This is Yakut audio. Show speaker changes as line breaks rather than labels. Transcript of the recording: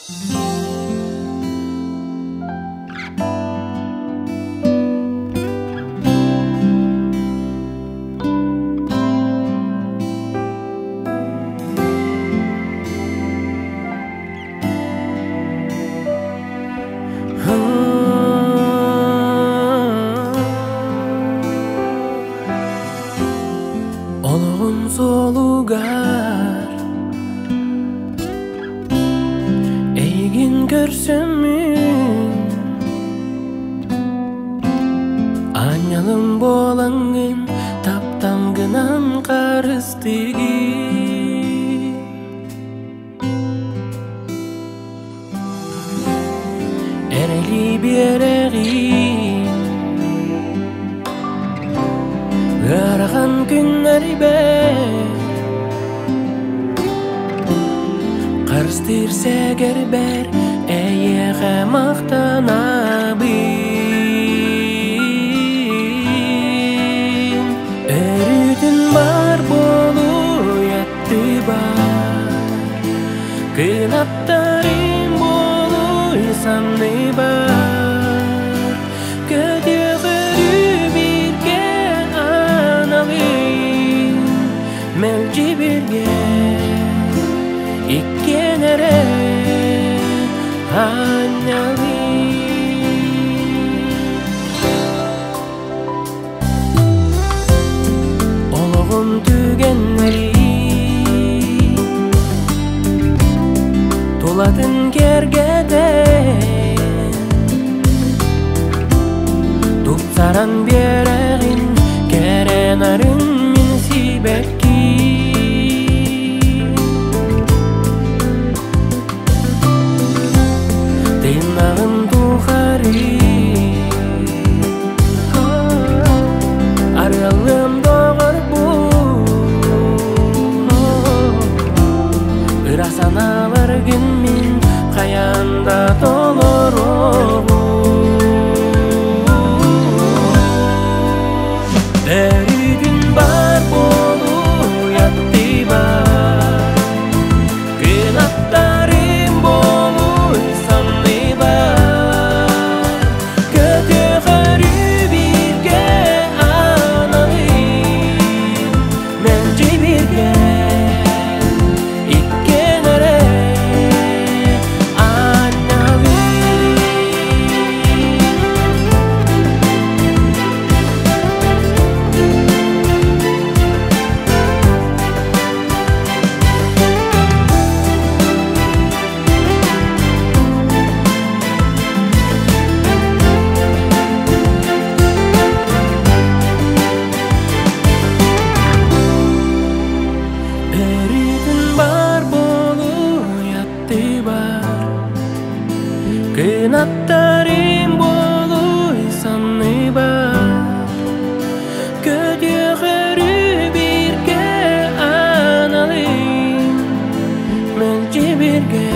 Олоҕун суолугар эйигин көрсөммүн, Аанньалым буолаҥҥын тапталгынан харыстыгын. Эрэли биэрэҕин ыарахан күннэрбэр, Харыстыыр сэгэрбэр эйиэхэ махтанабын. Өрүүтүн бар буолуйатты бар, Кынаттарым буолуй санныбар, Көтүөхөрүү бииргэ аналым, Мэлдьи биргэ иккиэн эрэ аанньалыы. Олоҕум түгэннэри тулатын киэргэтэн, Тупсаран биэрэҕин кэрэ нарын мин сибэкки. Тыыннаҕым тухары арыаллыам доҕорбун, Ыра санааларгын мин хайаан да толоруоҕум. Өрүүтүн бар буолуйатты бар, Кынаттарым буолуй санныбар, Көтөхөрүү бииргэ аналым, Мэлдьи биргэ иккиэн эрэ аанньалым. Өрүүтүн бар буолуйатты бар, Кынаттарым буолуй санныбар, Көтүөхөрүү бииргэ аналым, Мэлдьи биргэ